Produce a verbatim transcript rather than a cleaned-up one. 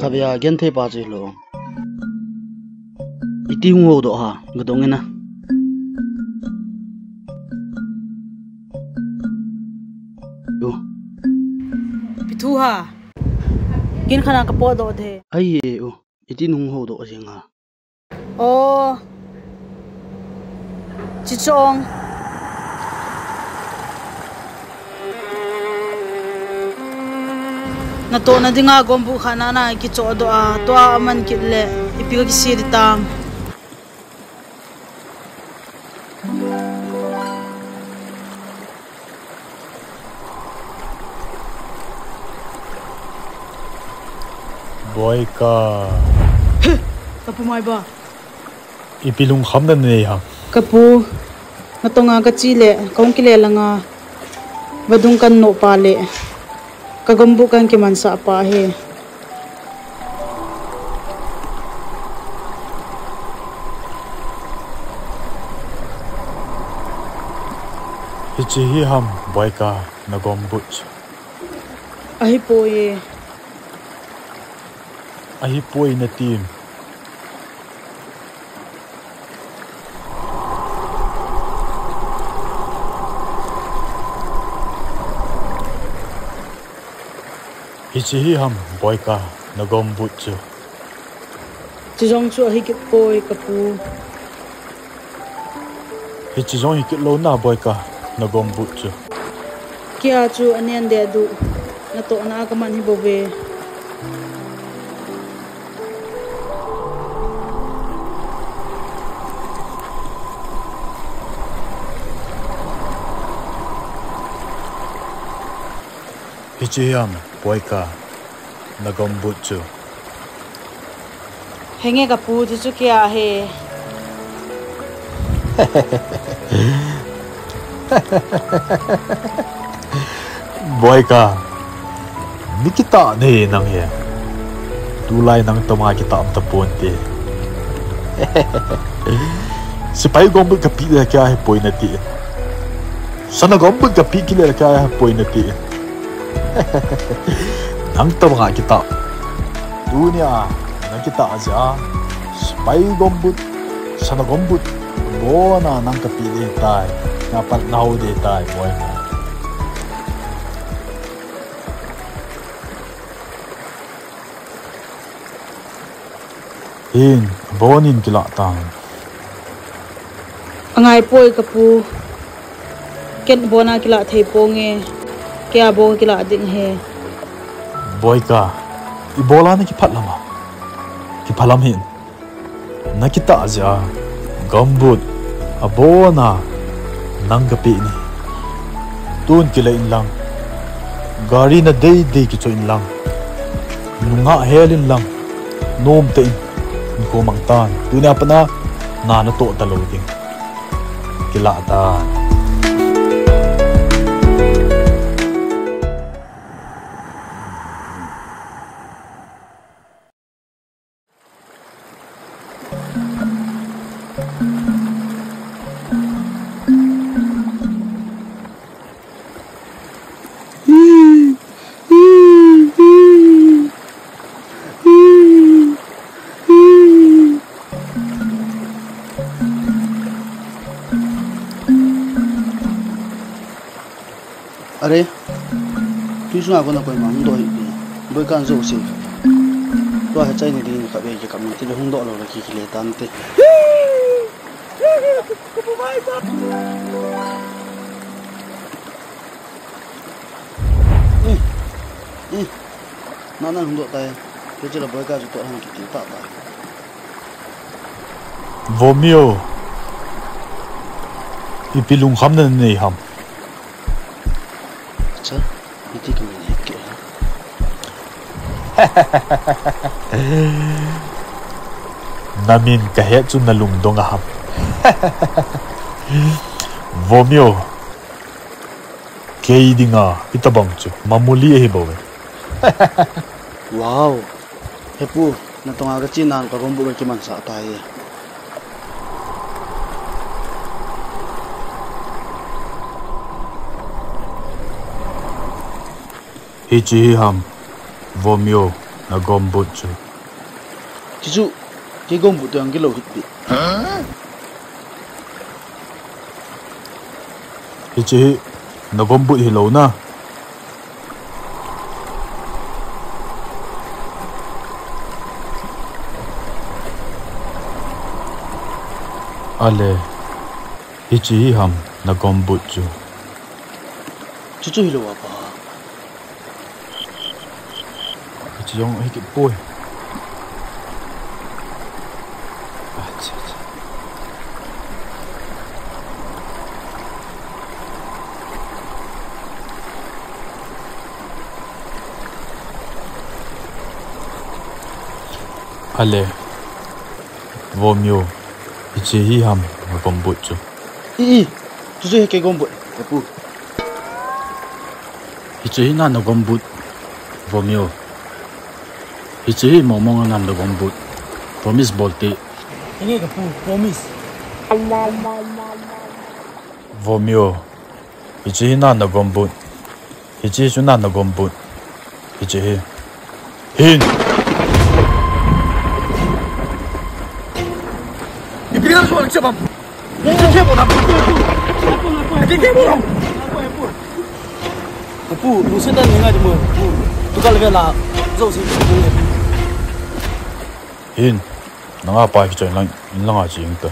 Khatvei a genthei pa chu hilou. Iti hung houdoh ham, gadong in a. U. Ipi thu ham. Kin khat a kapotdoh de. Ai e u. Iti hung houdoh jeng ham. O. Chichong. Natohna dinga gombuh khat na na kichohdoh a, tua aman kit le, ipi kakisei ding tam. Boika. He, kapu Maiba. Ipi lungkhamna nanei ham? Kapu, natonga kache le, kahung kile langa, vadung kahin noh pa le, kagombuh kahin kimansah pa hi. Hiche hi ham, Boika, nagombuh chu? Ahipoi e. Ahipoi natim? Hiche hi ham, Boika, nagombuh chu? Chujong chu ahikit poi, kapu. Hiche jong hikit lou na, Boika, nagombuh chu? Kei a chu anen deh duh, natohna a kaman hi bou ve. Hiche hi ham, Boika, nagombuh chu? Henge kapu, chuchu kei a hi. Boika, mi kitah nahi nang hi. Tulai nang tobanga kitah um taponte. Sepai gombuh kapeh le kei a hipoi nati. Sana gombuh kapeh kit le kei a hipoi nati. Nang tobanga kitah. Tunia nakitah jeh a, sepai gombuh, sana gombuh, abona nang kapeh ding tai, napan nahou ding tai, Boika. Hin, abonin kilah tan. Angai poi kapu. Ken abona kilah thei ponge. Kei a bou kilah ding ahi. Boika, ibola nakiphat lam a? Kiphalam hih in. Nakitah jeh a, gambut, abona, nang kapeh nahi. Tun kile inlang, gari nadei dei kichoh inlang, nungah hel inlang, nomtah in, hinkho mang tan. Tunia pat a, na natoh talou ding. Kilah tan. Are, tui sunga kona koima hung doh hih poi. Boika in jou sei. Tua hi chaina dingin khatvei kikap in tile hung doh lou le kikile tante. Eh, eh, nana hung doh tai. Kei chule Boika chu toh hang kiti tah tai. Vomio, ipi lungkhamna nanei ham? Cha, iti kamin hi ke. Namin kahet chu nalungdong a ham? Vomio, Kei dinga, hitabang chu, mamuli ahi bou ve. Wow. He pu, natonga kache nan ka gombu kakimansah tai. Hiche hi ham, Vomio, na gombut chu. Chuchu, kei gombut toh jong kilou hih pi. Hiche hi, na gombut hilou na. Ale, hiche hi ham, na gombut chu. Chuchu hilou apa. Hiche jong hi kipui. Acha, acha. Ale. Vomio. Hiche hi ham, na gombut chu. I, i. Chuchu hi kei gombut. Ka pu. Hiche hi na na gombut, Vomio. Hiche hi mong mong a nam na gombut. Promise bol te. Hinge ka pu, promise. Vomio. Hiche hi na na gombut. Hiche chu na na gombut. Hiche hi. Hin. Ipi na suan siapa? Siapa na? Ipi na? Pu, lungset tah in ngai di mo. Pu, tukal vela. Jouse. Hin. Nanga pa hi choi lang, in langa ching ta.